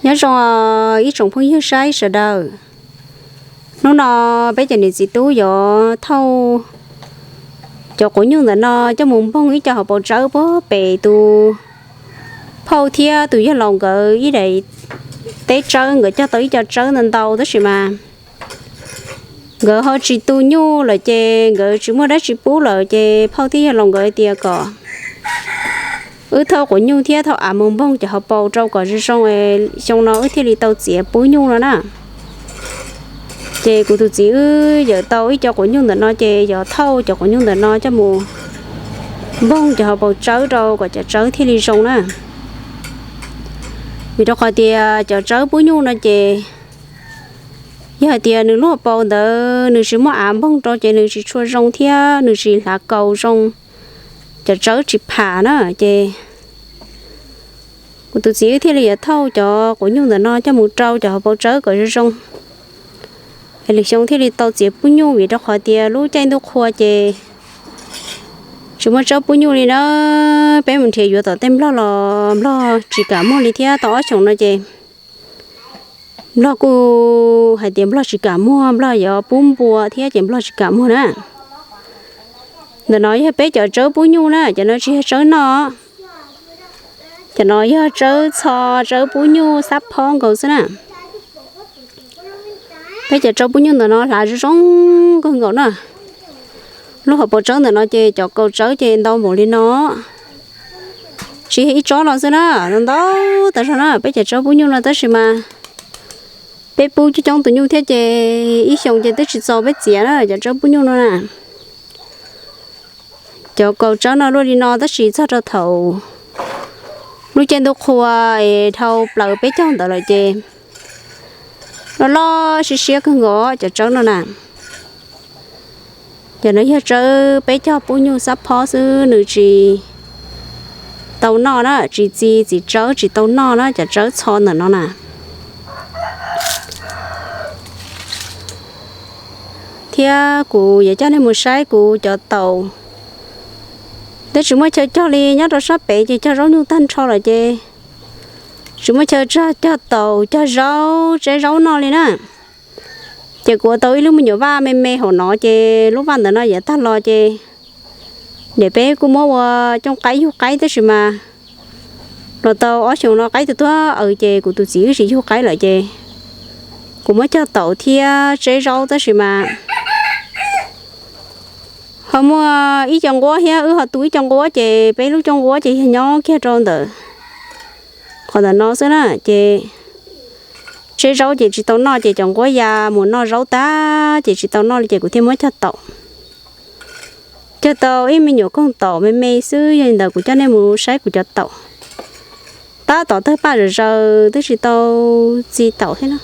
Nyob zoo ib tsoom phooj ywg saib sawv daws. Hnub no peb cov niam txiv tub yuav thauj cov quav nyuj ntawm no coj mus npoog ib co hauv paus tsawb puag pem tus phauj thiab tus yawg laus nkawd ib daim teb tsawb. Nkawd cog tau ib co tsawb ntau ntau tab sis mas nkawd ho tsis tu nyuj lawm ces nkawd tsis muaj dab tsi pub lawm ces phauj thiab yawg laus nkawd tias kom wb thauj quav nyuj thiab thauj av mus npoog cov hauv paus rau kom zoo zoo, xyoo no wb thiaj li tau txiav pub nyuj no na. Ces kuv tus txiv wb yawm tau ib co quav nyuj ntawm no ces yuav thauj cov quav nyuj ntawm no coj mus npoog cov hauv paus tsawb rau kom cov tsawb thiaj li zoo na. Vim rau qhov tias cov tsawb pub nyuj no ces yog hais tias nws lub hauv paus ntawd nws tsis muaj av npoog rau ces nws tsis tshua zoo thiab nws tsis hlav kaus zoo, cov tsawb tsis pham na. Ces kuv tus txiv wb thiaj li yuav thauj cov quav nyuj ntawm no coj mus rau cov hauv paus tsawb kom zoo zoo, es lwm xyoo thiaj li tau txiav pub nyuj. Vim rau qhov tias lub caij ntuj qhua ces tsis muaj tsawb pub nyuj li na. Peb mus nrhiav yuav tom tej nplog los nplog tsis kam muag li thiab. Tau ob xyoos no ces nplog kuj hais tias nplog tsis kam muag, nplog yuav pub npua thiab ces nplog tsis kam muag na. Ntawm no yog peb cov tsawb pub nyuj na, cov no tsis yog tsawb noj. Cov no yog tsawb txho, tsawb pub nyuj xab phob nkaus xwb na. Peb cov tsawb pub nyuj ntawm no hlav zoo zoo kawg nkaus na. Lub hauv paus tsawb ntawm no ces cov kaus tsawb ces ntau npaum li no, tsis yog ib tsob no xwb na, ntau ntau tas zog na peb cov tsawb pub nyuj no tab sis mas peb pub coob coob tus nyuj thiab ces ib xyoos ces twb tsis txaus peb txiav na cov tsawb pub nyuj no na. Cov kaus tsawb no luaj li no tab sis txog rau thaum lub caij ntuj qhua es dhau plaws peb caug ntawd lawm ces loj loj siab siab kawg nkaus cov tsawb no na. Cov no yog tsawb peb cog pub nyuj xab phob xwb, nws tsis tau noj na, tsis txi txiv tsawb tsis tau noj na cov tsawb txho ntawm no na. Thiab kuv yuav coj nej mus saib kuv cov taum, twb tsis muaj chaw cog li, nyob rau sab pem ces cog zaub nyuj tag nrho lawm ces tsis muaj chaw cog, cog taum cog zaub tseb zaub noj li na. Ces kuv ua tau ib lub me nyuam vaj me me hauv no ces lub vaj ntawm no yav tag los ces niam peb kuj muab ua cooj qaib yug qaib tab sis mas los tau ob xyoos no qaib tuag tuag aws ces kuv tus txiv wb tsis yug qaib lawm ces kuv muab cog taum thiab tseb zaub tab sis mas ho muaj ib co nquab thiab wb ho tu ib co nquab ces peb lub cooj nquab ces yog nyob kiag rau ntawm qhov ntawm no xwb na. Ces tseb zaub ces tsis tau noj ces cov nquab ya mus noj zaub tag ces tsis tau noj li ces kuv thiaj muab cog taum. Cog tau ib me nyuam koog taum me me xwb, yog li ntawd kuv coj nej mus saib kuv cov taum. Tab tom tawg paj zom zaws twb tsis tau txi taum thiab na.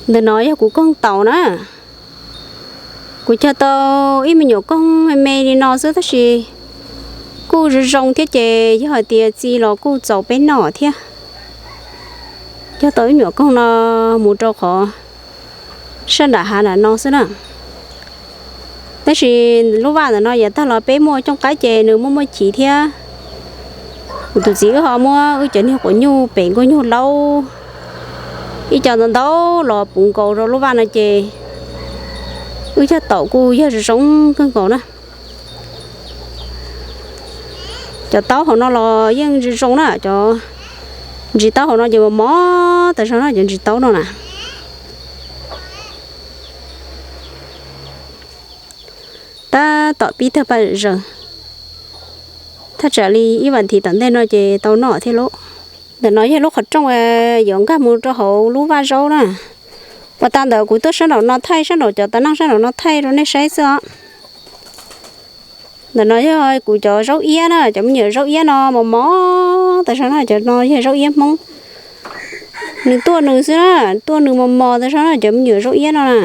Ntawm no yog kuv koog taum na. Kuv cog tau ib me nyuam koog me me li no xwb tab sis kuj zoo zoo thiab ces yog hais tias txi los kuj txaus peb noj thiab. Cog tau ib me nyuam koog no mus rau qhov sab nram hav nram no xwb na. Tab sis lub vaj ntawm no yav tag los peb muaj cooj qaib ces nws muaj muaj chiv thiab. Kuv tus txiv wb ho muab wb cov niag quav nyuj pem nkuaj nyuj laub ib co ntau ntau los puv nkaus rau lub vaj no ces wb cog taum kuj yog zoo zoo kawg nkaus na. Cov taub hauv no los yeej zoo zoo na, cov ntsis taub hauv no ces mos mos tas zog na, cov ntsis taub no na. Tab tom pib tawg paj zaws, thaj tsam li ib vas thiv tom ntej no ces tau noj thiab lauj. Ntawm no yog lub qhov rooj yuav nkag mus rau hauv lub vaj zaub na. Uas tas ntawd kuv tuaj sab nraum no thaij, sab nraum cov tav neeg sab nraum no thaij rau nej saib xwb os. Ntawm no yog kuv cov zaub iab na, cov me nyuam zaub iab no mos mos tas zog na, cov no yog zaub iab Hmoob. Nws tuaj nws xwb na, tuaj nws mos mos tas zog na, cov me nyuam zaub iab no na.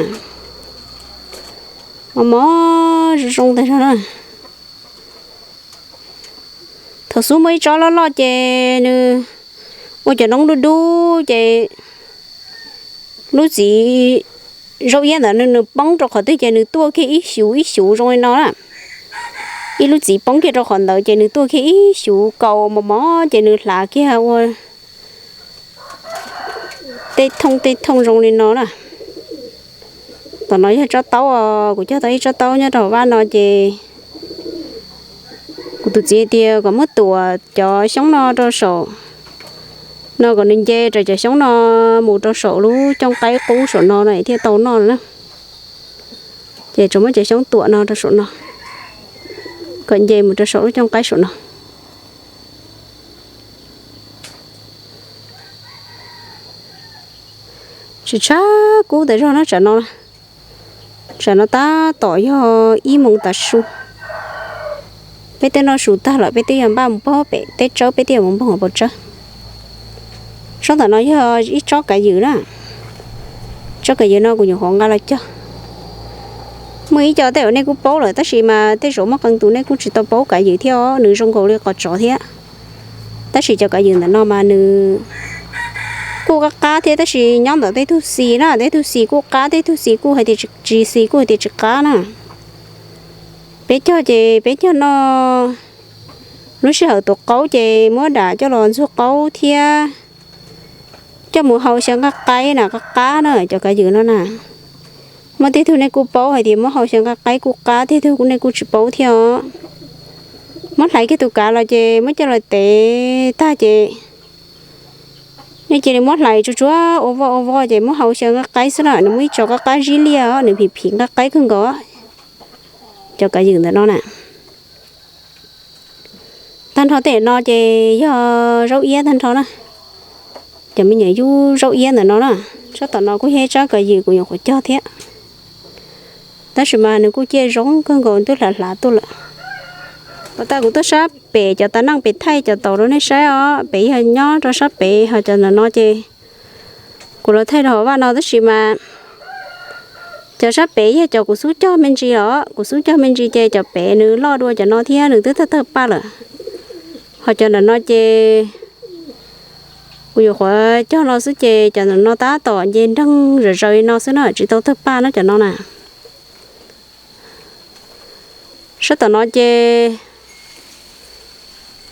Mos mos zoo zoo tas zog na. Thaum xub muaj ib tsob loj loj ces nws ua cov noob dub dub ces lub txiv zaub iab ntawd nws poob rau qhov twg ces nws tuaj kiag ib xyuv ib xyuv zoo li no na. Ib lub txiv poob kiag rau qhov ntawd ces nws tuaj kiag ib xyuv kaus mos mos ces nws hlav kiag ua tej thooj tej thooj zoo li no na. Tom no yog tsob taub os, kuv cog tau ib tsob taub nyob rau hauv vaj no ces kuv tus txiv tias kom muab tuam cov xyoob no rau saum no, kom nws nce raws cov xyoob no mus rau saum lub cooj qaib qub saum no no thiaj tau noj na. Ces tsuas muab cov xyoob tuam no rau saum no, kom nce mus rau saum lub cooj qaib saum no. Tsis tshab kub tas zog no tsam no. Tsam no tab tom yog ib moos tav su. Peb twb noj su tag lawm, peb twb yog npaj mus pog pem teb tsawb, peb twb yog mus npog hauv paus tsawb. Tsob ntawm no yog ib tsob kav ywm na. Tsob kav ywm no kuv nyuam qhuav nqa los cog. Muaj ib co tej uas nej kuj paub lawm tab sis mas tej zaum muaj qee tus nej kuj tsis tau paub kav ywm thiab os, nws zoo nkaus li qos tsov thiab. Tab sis cov kav ywm ntawm no mas nws kuj qab qab thiab, tab sis nyob ntawm tej tug xis na, tej tug xis kuj qab, tej tug xis kuj hais tias tsis, tsis xis kuj hais tias tsis qab na. Peb cog ces peb cog noj lub sij hawm tuav qaub ces muab dam coj los ntxuag qaub thiab coj mus hau xyaw nqaij qaib na, qab qab na cov kav ywm no na. Muaj tej tug nej kuj paub hais tias muab hau xyaw nqaij qaib kuj qab, tej tug nej kuj tsis paub thiab os. Muab hlais kiag tus kav los ces muab coj los tev tag ces nej cia li muab hlais tsuag tsuag ua voj ua voj ces muab hau xyaw nqaij qaib xwb na, nws muaj ib co qab qab zib liaj os, nws phim phim nqaij qaib kawg nkaus. Cov kav ywm ntawm no na. Tag nrho tej no ces yog zaub iab tag nrho na. Cov me nyuam yub zaub iab ntawm no na. Tsob tom no kuj yog ib tsob kav ywm kuv nyuam qhuav cog thiab, tab sis mas nws kuj ciaj zoo kawg nkaus, twb hlav hlav tuaj lawm. Tom tas kuv tuaj sab pem cov tav neej pem thaij cov taus rau nej saib os. Pem yog nyob rau sab pem, ho cov ntawm no ces kuv los thaij rau hauv vaj no tab sis mas cov sab pem yog cov kuv xub cog me ntsis os. Kuv xub cog me ntsis ces cov pem nws loj dua cov no thiab, nws twb tawg tawg paj lawm. Ho cov ntawm no ces kuv nyuam qhuav cog no xwb ces cov ntawm no tab tom nce nreeg zom zaws li no xwb na, tsis tau tawg paj na cov no na. Sab tom no ces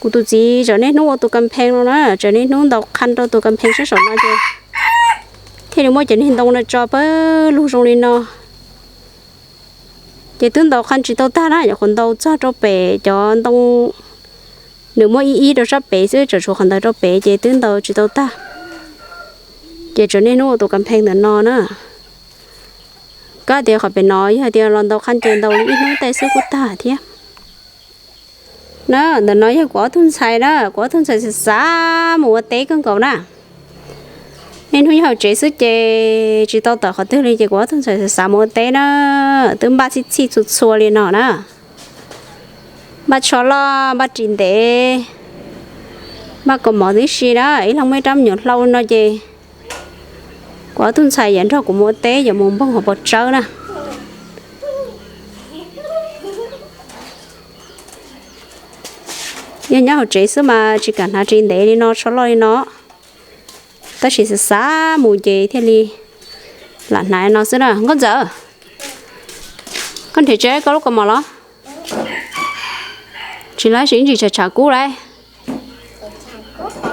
kuv tus txiv tseem niaj hnub ua tus kas phees no na, tseem niaj hnub ntaus qhab rau tus kas phees sab saum no ces thiaj li muaj cov niag ntoo no tso pawg lug zoo li no. Ces twb ntaus qhab tsis tau tag na, nyuam qhuav ntaus txog rau pem cov ntoo, nws muaj ib ib rau sab pem xwb, tseem tshuav qhov ntawd rau pem ces twb ntaus tsis tau tag. Ces tseem niaj hnub ua tus kas phees ntawm no na. Kab tias qhov pem no yog tias los ntaus qhab ces ntaus li ib hnub tej xwb kuj tag thiab. Na, ntawm no yog kuv ob tug ntxhais na, kuv ob tug ntxhais xav xav mus ua teb kawg nkaus na. Niaj hnub nyob hauv tsev xwb ces tsis tau tawm qhov twg li ces kuv ob tug ntxhais xav xav mus ua teb na, twb npaj txhij txhij txhua txhua li no na. Npaj tsho loj, npaj ris ntev, npaj kaus mom tib si na, ib leeg muaj ib rab me nyuam hlau no ces kuv ob tug ntxhais yuav nrog kuv mus ua teb, yuav mus npoog hauv paus tsawb na. Yog nyob hauv tsev xwb mas tsis kam hnav ris ntev li no, tsho loj li no. Tab sis xav xav mus ces thiaj li lam hnav no xwb na. Nkauj Ntxawm, koj nrhiav tsev koj lub kaus mom los? Tsis los sim ntsis tshav tshav kub lauj.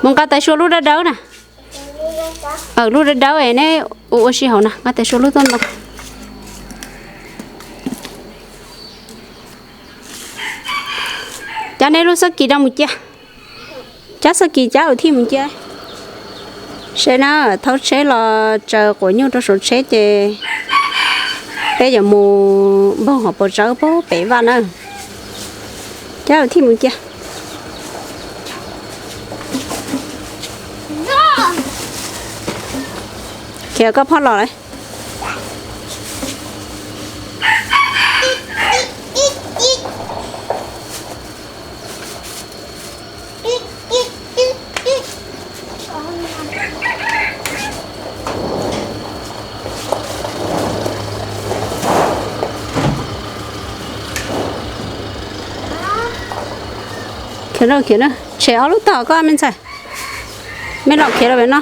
Mus nqa tais sua lub dawb dawb na. Lub dawb dawb neb ua ua si hauv na, nqa tais sua lub tuaj ntoo. Cab neb lub xab kis rau mus cia. Cab xab kis cab ua thij mus cia. Seb na, thauj tsheb los tsaws quav nyuj rau saum tsheb ces peb yuav mus npoog hauv paus tsawb pem vaj na. Cab ua thij mus cia. Khiav koj phob los lawm. Khiav na, khiav na, tshem ob lub tog koj me ntxhais. Me los khiav rau pem no.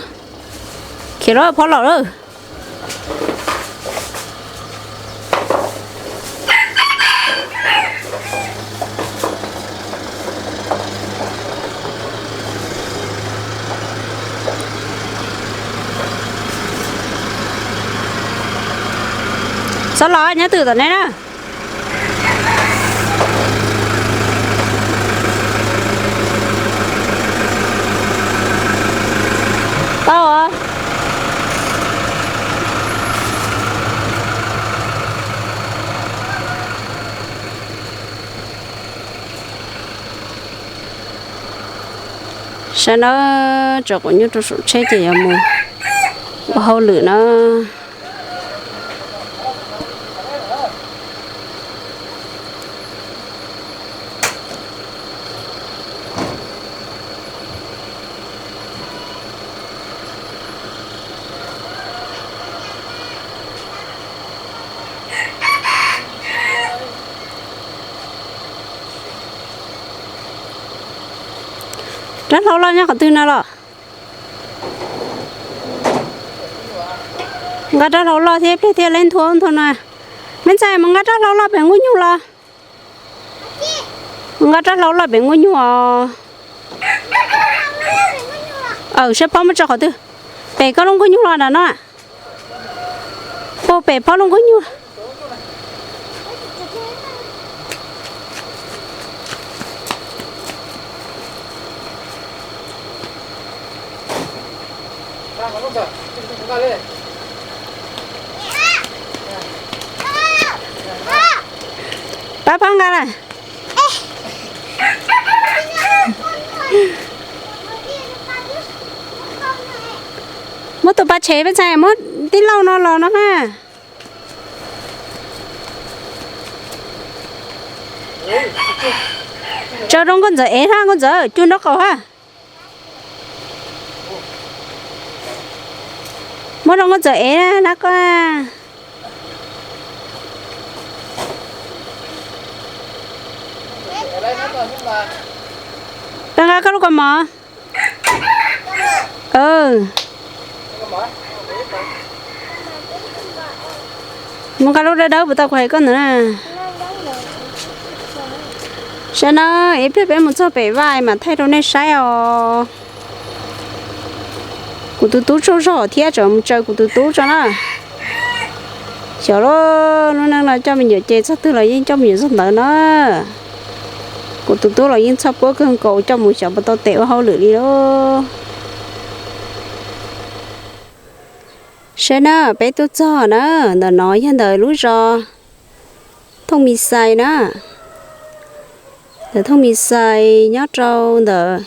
Khiav lawm, phob los lawm. Tau los nyob twm tom nej na. Tau. Saib na, tso quav nyuj rau saum tsheb ces yuav mus ua hauj lwm na. Rab hlau loj nyob qhov twg no los? Nqa rab hlau loj thiab, pliag thiab leb nthua nthua no. Me ntxhais, mus nqa rab hlau loj pem nkuaj nyuj los. Nqa rab hlau loj pem nkuaj nyuj os. Aw, saib pob muab tso qhov twg? Pem koj lub nkuaj nyuj los nram no. Puag pem pob lub nkuaj nyuj. Pab pab nqa lawm. Muab tus pas tshem, peb txhais muab tij laug no los no ha. Tso rau nkauj ntxawm ev hab, nkauj ntxawm cug nraub qaum ha. Muab rau nkauj ntxawm ev na koj. Koj nqa koj lub kaus mom. Mus nqa lub dawb dawb puas tau kuv hais koj ntawd na. Saib na, ib pliag peb mus txog pem vaj mas thaij rau nej saib os. Kuv tus tub tsaug zog thiab, tseem mus tsaws kuv tus tub tso na. Xyov lub neej no coj me nyuam ces txog twg los yeej coj me nyuam txog ntawd na. Kuv tus tub los yeej txhoj puab kawg nkaus, coj mus xyov puas tau tes ua hauj lwm li lauj. Saib na, peb tuaj txog na, ntawm no yog ntawm lub zos Thooj Mis Xais na. Ntawm Thooj Mis Xais nyob rau ntawm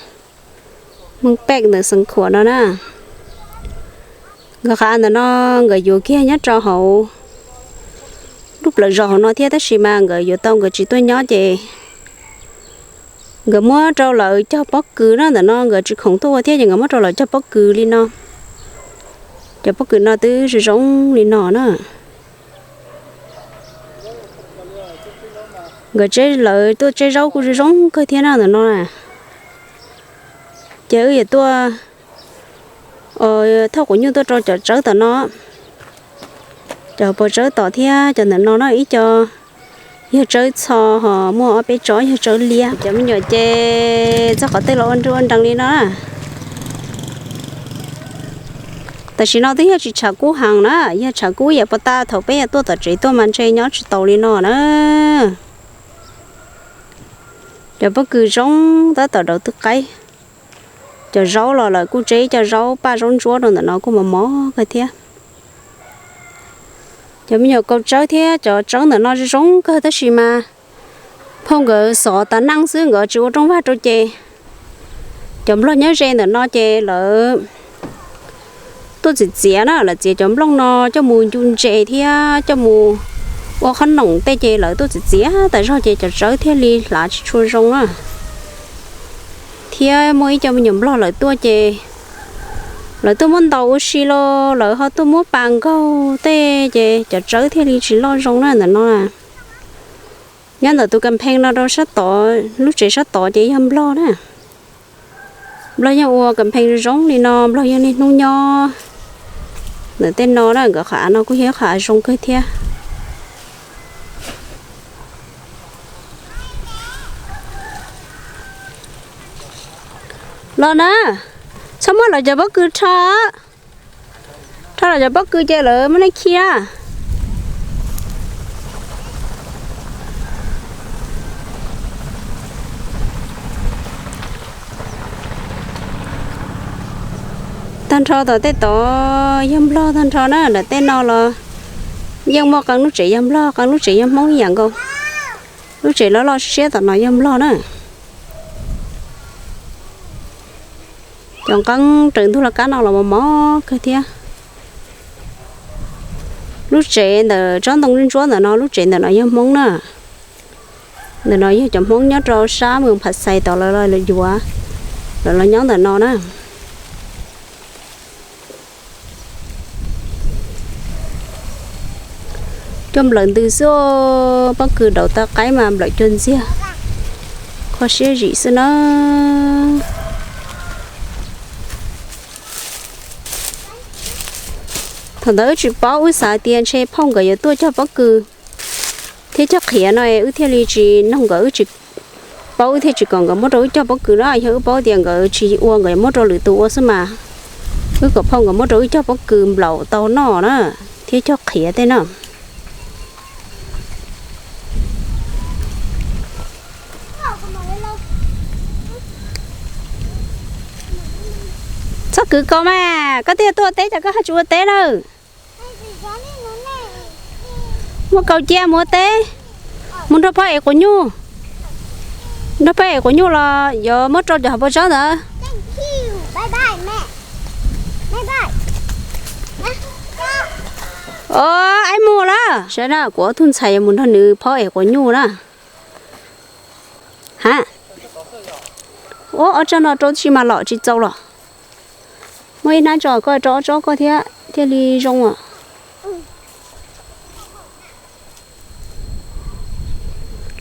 Moos Pej ntawm Xeev Khuam no na. Nkawd qhov av ntawm no nkawd yuav kiag nyob rau hauv lub plawv zos hauv no thiab, tab sis mas nkawd yuav tau nkawd tsis tuaj nyob ces nkawd muab rau lawv cog pob kws na. Ntawm no nkawd tsis khoom tuaj ua thiab ces nkawd muab rau lawv cog pob kws li no. Cov pob kws no twb zoo zoo li no na. Nkawd tseb, lawv tuaj tseb zaub kuj zoo zoo kawg thiab na ntawm no na. Ces wb yuav tuaj thauj quav nyuj tuaj rau cov tsawb tom no. Cov hauv paus tsawb tom thiab cov ntawm no na ib co yog tsawb txho, ho muaj ob peb tsob yog tsawb liab. Cov me nyuam ces txog qhov twg los ua nruj ua nrees li no. Tam sim no twb yog tsis tshav kub heev na, yog tshav kub yam puag ta thaum peb yuav tuaj tom tsev tuaj mas ntshe nyob tsis taus li no na. Cov pob kws zoo tab tom daus twb qaib. Cov zaub los lawv kuj tseb cov zaub paj zaub ntsuab rau ntawm no kuj mos mos kawg thiab. Cov me nyuam kaus tsawb thiab cov tsawb ntawm no zoo zoo kawg tab sis mas phauj nkawd xov tas neej xwb, nkawd tsis ua rooj vag rau ces cov nplog nyob ze ntawm no ces lawv tuaj txiav txiav na, lawv txiav cov nplooj no coj mus ncu ntses thiab coj mus ua qhob noom tej ces lawv tuaj txiav txiav tas zog ces cov tsawb thiaj li hlav tsis tshua zoo na. Thiab muaj ib co me nyuam nplog lawv tuaj ces lawv tuaj muab ntaus ua si los lawv ho tuaj muab pas nkaug tej ces cov tsawb thiaj li tsis loj zoo na ntawm no. Nyob ntawm tus kas pheej no rau sab tod, lub tsev sab tod ces yog nplog na. Nplog yeej ua kas pheej zoo zoo li no, nplog yeej niaj hnub nyob ntawm tej no na. Nkawd qhov av no kuj yog ib qhov av zoo kawg thiab. Los na, txhob muab lawv cov pob kws rho. Rho lawv cov pob kws ces lawv muab nej khi na. Tag nrho tom tej tod yog nplog tag nrho na, ntawm tej no los yeej muaj qee lub tsev yog nplog, qee lub tsev yog hmoob ib yam nkaus. Lub tsev loj loj siab siab tom no yog nplog na. Cov nqeeb raws ntug laj kab no los mos mos kawg thiab. Lub tsev ntawm tsob ntoo ntsuab ntawm no, lub tsev ntawm no yog hmoob na. Ntawm no yog cov hmoob nyob rau sab mus Phas Xais tod lawv los yuav, lawv los nyob ntawm no na. Cua nplawm ntws xwb, pob kws daus tau qaib mas nplawm cua ntxiag, kho siab zim xwb na. Thaum ntawd wb tsis paub, wb xav tias ntshe phauj nkawd yuav tuaj cog pob kws thiab cog qhiav no, wb thiaj li tsis noog nkawd, wb tsis paub, wb thiaj tsis kom nkawd muab rau wb cog pob kws na. Yog wb paub tias nkawd tsis ua, nkawd yuav muab rau lwm tus ua xwb mas. Wb kom phauj nkawd muab rau wb cog pob kws nplaum tau noj na, thiab cog qhiav tej na. Txhob kwv kos mas, koj twb tuaj ua teb ces koj haj tsis ua teb lawm. Muab kaus cia mus ua teb, mus nrog phauj ev quav nyuj, nrog phauj ev quav nyuj los yuav muab rau cov hauv paus tsob ntawd. Os, aib mus lawm. Saib na, kuv ob tug ntxhais yuav mus nrog nws phauj ev quav nyuj na. Ha, ua ob tsob no rau tib si mas lom tsis txaus los. Muaj ib hnab tso koj rau ob tsob koj thiab thiaj li zoo os.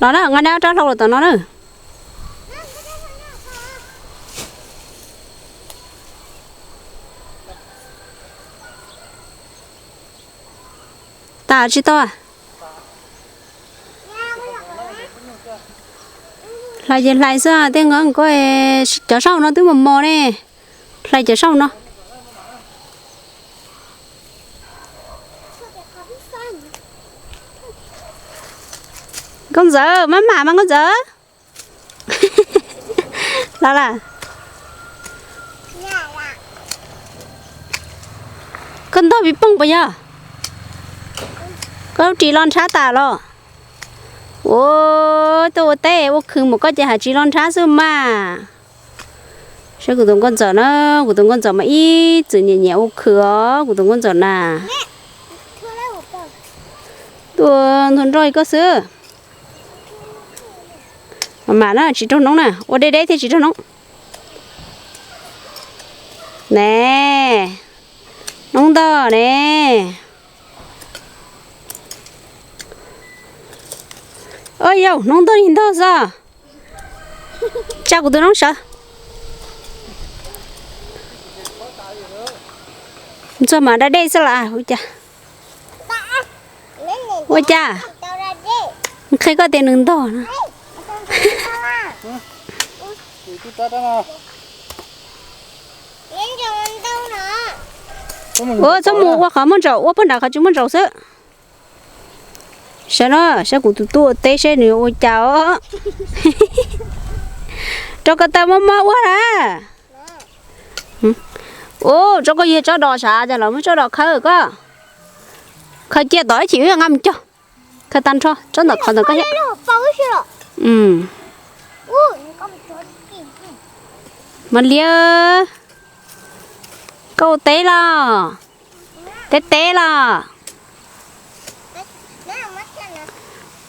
Los na, nqa neb ob rab hlau los tom no na. Tas tsis tau. Hlais ces hlais xwb, tej nqeeb ko cov saum no twb mos mos ne. Hlais cov saum no. Nkauj Ntxawm, maj mam mas Nkauj Ntxawm. Los las. Koj ntog pis pooj puas yog? Koj ris loj nrhab tas los? Ua, tuaj ua teb ua khw mus koj ces hais ris loj nrhab xwb mas. Saib kuv tus Nkauj Ntxawm na, kuv tus Nkauj Ntxawm mas ib txwm nyiam nyiam ua khw os, kuv tus Nkauj Ntxawm na. Tuaj nthuav nroj li koj xwb. Mam mam na, tsis raug noob na, ua deb deb thiaj tsis raug noob. Ne, noob ntog ne. Oj yau, noob ntog li ntog xwb. Tsa kuv tus noob sawv. Ntxuag mas da dej xwb las ua cas? Ua cas? Nws qhia koj tias nws ntog no. Ua txhob mus ua qhov muaj ntsaum, ua pag nram qhov tsis muaj ntsaum xwb. Saib no, saib kuv tus tub ua teb seb nws ua cas os. Rau ko taw mob mob ua na. Ua tsob ko yog tsob dos sav, cas los muab tsob dos khawb koj. Khaws cia tod ib chim wb nqa mus cog. Khaws tag nrho tsob ntawm qhov ntawd koj thiab. Mas liab, koj ua teb los? Teb teb los?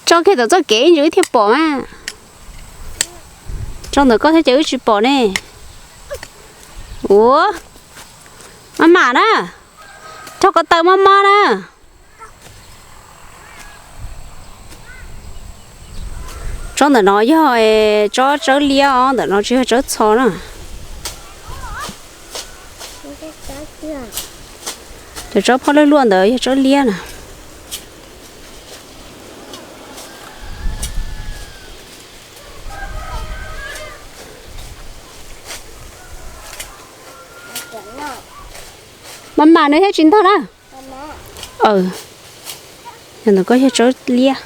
Tso kiag tom txoj kev ib ntsis wb thiaj pom mas. Tso ntawm koj thiab ces wb tsis pom ne. Ua, maj mam na. Rau ko taw mob mob na. Tsob ntawm no yog tsob tsawb liab os, ntawm no tsis yog tsawb txho na. Cov tsob phob luaj luaj ntawd yog tsawb liab na. Mas mam nws thiaj tsis ntog na. Yog ntawm koj yog tsawb liab.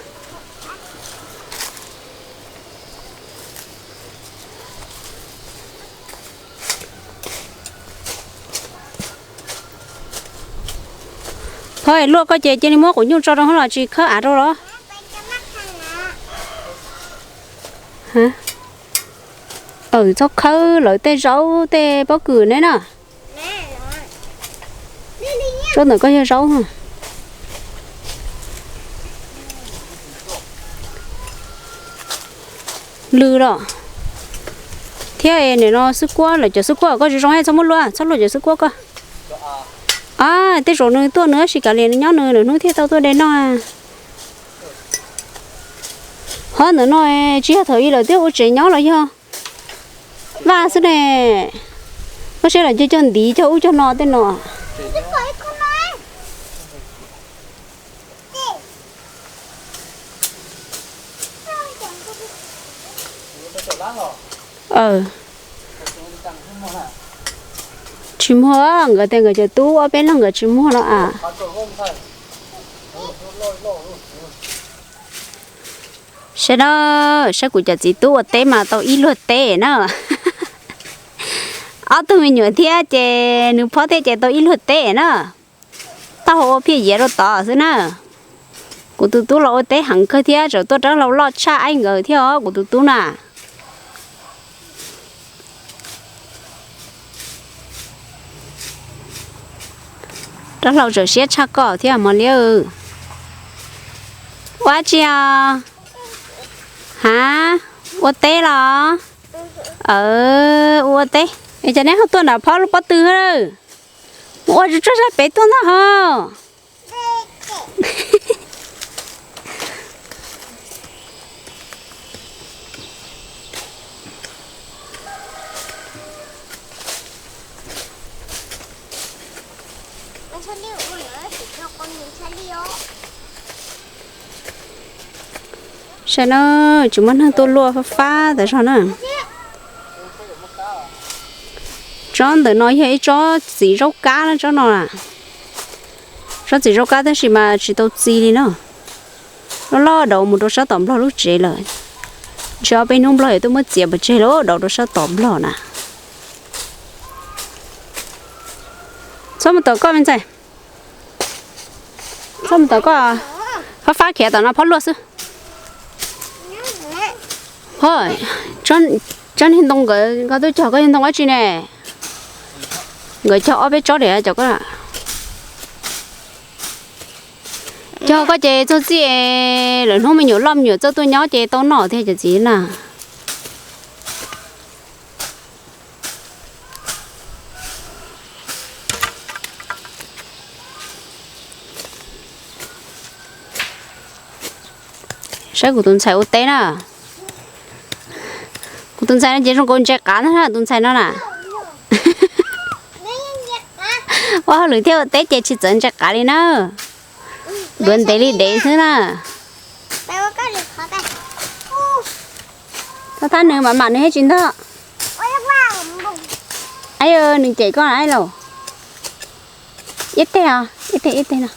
Ho luaj koj ces cia li muab quav nyuj tso rau hauv los tsis khawb av rau los? Txhob khawb lawv tej zaub tej pob kws ne na. Tsob ntawm koj yog zaub. Lwm los. Thiab nim no xwb kuab lawm, cov xwb kuab koj zoo zoo, txhob muab luaj, txhob luaj cov xwb kuab koj. A, tej zaum nws tuaj nws tab sis kav liam nws nyob nws lwm hnub thiaj tau tuaj de noj. Ho ntawm no tsis yog thaum ub lawv twb ua tsev nyob los yog vaj xwb ne. Koj saib lawv cog cog ntiv cog ub cog no tej no. Tsis muag, nkawd tias nkawd cov tub ob peb leeg nkawd tsis muag no as. Saib na, saib kuv cov txiv tub ua teb mas tau ib luag teb na. Ob tug me nyuam thiab ces nws phob thiab ces tau ib luag teb na. Taub hau ua phiaj yiav rau tod xwb na. Kuv tus tub los ua teb heev kawg thiab, tseem tuaj rab hlau loj tshaj aib nkawd thiab os kuv tus tub na. Rab hlau tseem siab tshaj koj thiab mos liab. Ua dab tsi os? Ha, ua teb los? Ua teb. Es cas neb ho tuaj nram phob lub pob tw? Mus ua tsuag tsuag sab pem tuaj ntag ho. Saib na, tsis muaj neeg tuaj luaj fab fab tas zog na. Tsob ntawm no yog ib tsob txiv zaub kab na, tsob no. Tsob txiv zaub kab tab sis mas tsis tau txi li na. Loj loj dauv mus rau sab tom nplog lub tsev lawm. Ntshe ob peb hnub nplog yuav tuaj muab txiav pov tseg lawm, dauv rau sab tom nplog na. Txhob mus tom koj me ntxhais. Txhob mus tom koj. Fab fab khiav tom no phob luaj xwb. Ho, tsob niag ntoo nkawd, nkawd tuaj cog koj yog ntoo dab tsi ne? Nkawd cog ob peb tsob diam cov koj. Cog koj ces txog txij lawm hnub me nyuam loj me nyuam txawj tuaj nyob ces tau noj thiab cov txiv na. Saib kuv tus ntxhais ua teb na. Kuv tus ntxhais no ces zoo nkaus ntses qav ntag tus ntxhais no na. Ua hauj lwm thiab ua teb ces tsis txawv ntses qav li na. Duav ntev li dev xwb na. Thab thab nws mam mam nws thiaj tsis ntog. Aib, nws cem koj na lauj. Ib teg os, ib teg ib teg no.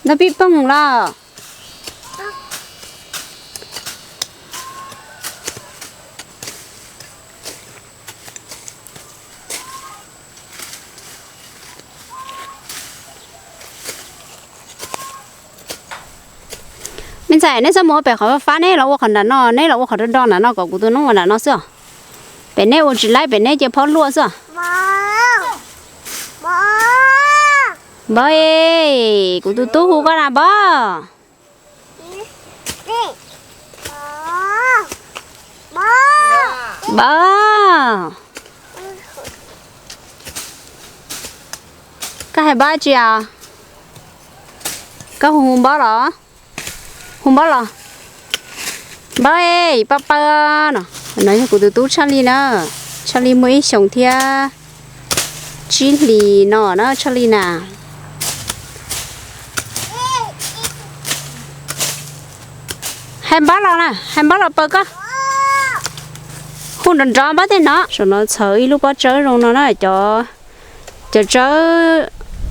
Ntog pib poog los. Me ntxhais, neb txhob mus ua pem qhov fab fab, neb los ua qhov nram no, neb los ua qhov do do nram no kom kuv tus noob ua nram no xwb os. Pem neb ua tsis laib, pem neb cia phob luaj xwb os. Npawg, kuv tus tub hu koj na Npawg. Npawg, koj hais Npawg tsi os? Koj hu Npawg los? Hu Npawg los? Npawg, paw paw no. No yog kuv tus tub Tshaj Li na. Tshaj Li muaj ib xyoos thiab tsib hlis no na Tshaj Li na. Hais Npawg los na, hais Npawg los paw koj. Hu nrov nrov Npawg thiaj hnov. Saum no txhawv ib lub pob tsawb zoo no na cov, cov tsawb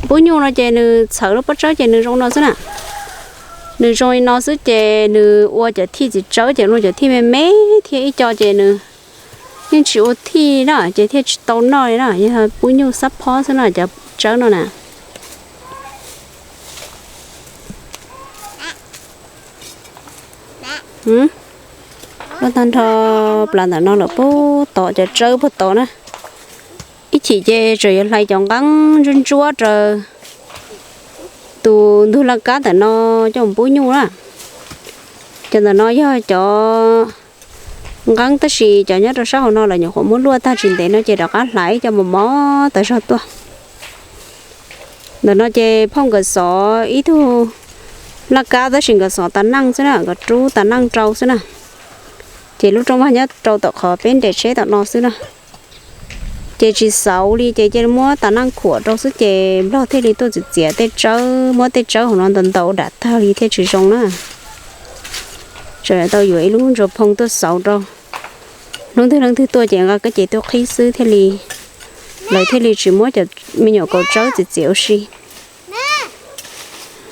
pub nyuj no ces nws txhawv lub pob tsawb ces nws zoo no xwb na. Nws zoo li no xwb ces nws ua cov thij txiv tsawb ces ua cov thij me me thiab ib co ces nws yeej tsis ua thij na ces thiaj tsis tau noj li na, yog pub nyuj xab phob xwb na cov tsawb no na. Luaj tag nrho plaws ntawm no lawm puag tod, cov tsawb puag tod na. Ib chim ces tseem yuav hlais cov nqeeb ntsuab ntsuab raws tus ntug laj kab ntawm no coj mus pub nyuj na. Cov ntawm no yog cov nqeeb, tab sis cov nyob rau sab hauv no lawv nyuam qhuav muab luaj tag tsis ntev no ces rov qab hlais coj mos mos tas zog tuaj. Ntawm no ces phauj nkawd xov ib tug laj kab, tab sis nkawd xov tas neej xwb na, nkawd rub tas neej rau xwb na. Ces lub rooj vag nyob rau tom qhov peb nres tsheb tom no xwb na. Ces tsis xauv li ces cia li muab tas neej khuam rau xwb ces nplog thiaj li tuaj txiav txiav tej tsawb, muab tej tsawb hauv no ntaus ntaus dam tag li thiaj tsis zoo na. Tseem tau yuav ib lub ntsuag phoo tuaj xauv rau. Hnub twg leej twg tuaj ces nqa kab ces tuaj qhib xwb thiaj li, lawv thiaj li tsis muab cov me nyuam kaus tsawb txiav txiav ua si.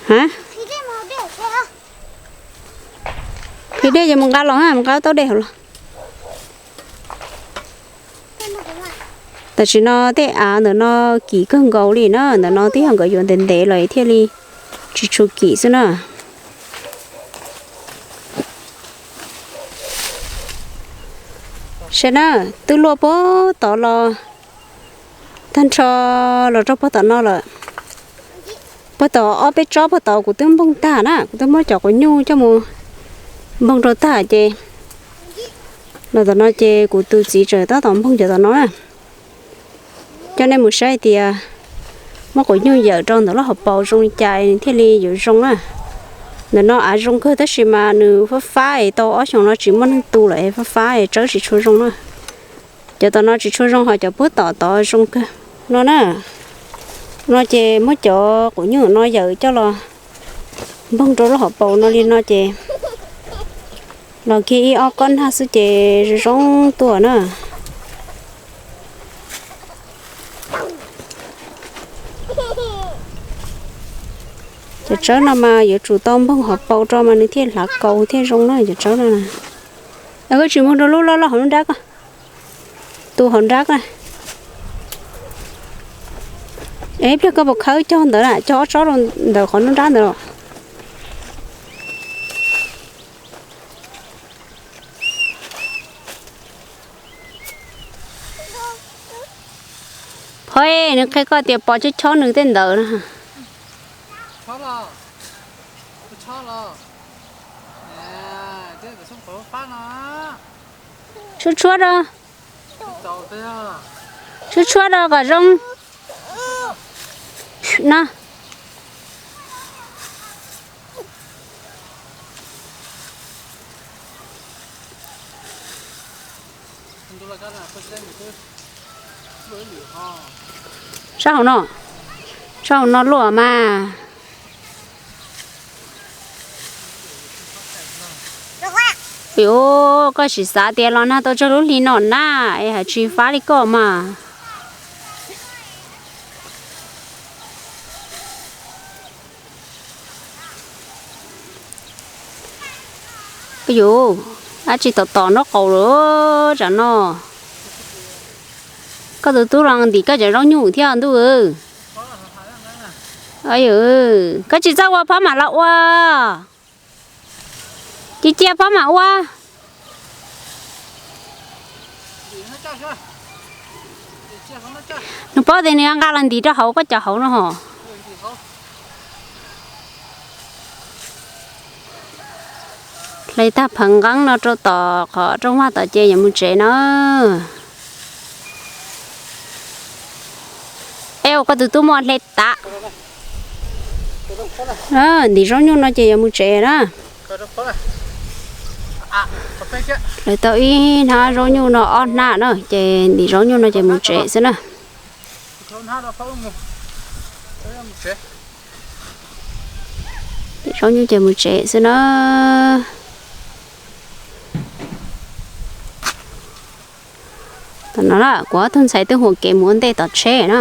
Ha, qhib dej ces mus nqa los ha, mus nqa taub dej hauv los. Tam sim no tej av ntawm no kim kawg nkaus li na, ntawm no twb yog nkawd yuav ntev ntev lawm thiaj li tsis tshua kim xwb na. Saib na, twb luaj puag tod los tag nrho los rau puag tom no lawm. Puag tom ob peb tsob puag tod kuv twb npoog tag na, kuv twb muab cov quav nyuj coj mus npoog rau tag ces los tom no ces kuv tus txiv tseem tab tom npoog cov tom no na. Coj nej mus saib hais tias muab quav nyuj yawm rau ntawm lub hauv paus zoo li cas nws thiaj li yuav zoo na. Ntawm no av zoo kawg tab sis mas nws fab fab es tau ob xyoos no tsis muaj neeg tu lawm es fab fab es tsawb tsis tshua zoo na. Cov tom no tsis tshua zoo, ho cov puag tom tod zoo kawg no na. No ces muab cov quav nyuj no yawm coj los npoog rau lub hauv paus no li no ces los kiag ib ob kob nag xwb ces zoo zoo tuaj na. Cov tsawb no mas yuav tsum tau npoog hauv paus rau mas nws thiaj hlav kaus thiaj zoo na cov tsawb no. Koj tsis npoog rau lub loj loj hauv nruab nrab ko, tus hauv nruab ko. Es pliag koj puas khawb cog ntawd na, cog ob tsob rau ntawm qhov nruab nrab ntawd los. Phoj, nws qhia koj tias pov chob chob nws tej ntawd na. Tshuab tshuab rau, tshuab tshuab rau kom zoo na. Sab hauv no, sab hauv no luaj mas. Yuav koj sim xav tias los nag tau tsawg lub hli no na, es hais tsis fab li koj mas. Yuav dab tsi tom tom nraub qaum lawm tsam no. Koj tus tub los ntim koj cov zaub nyuj thiab ntuj. Koj tsis txawj ua phob mam los ua. Cia cia phob mam ua. Nws paub tias nws nqa los ntim rau hauv koj cov hauv no hos. Hle tag phav nqeeb no rau tom qhov rooj vag tom ces yuav mus tsev na. Es ua koj tus tub muaj hle tas. Ntim zaub nyuj no ces yuav mus tsev na. Lawv tau ib hnab zaub nyuj no ob hnab na, ces ntim zaub nyuj no ces mus tsev xwb na. Ntim zaub nyuj ces mus tsev xwb na. Tam no na kuv ob tug ntxhais twb hu kev mus ua ntej tom tsheb na.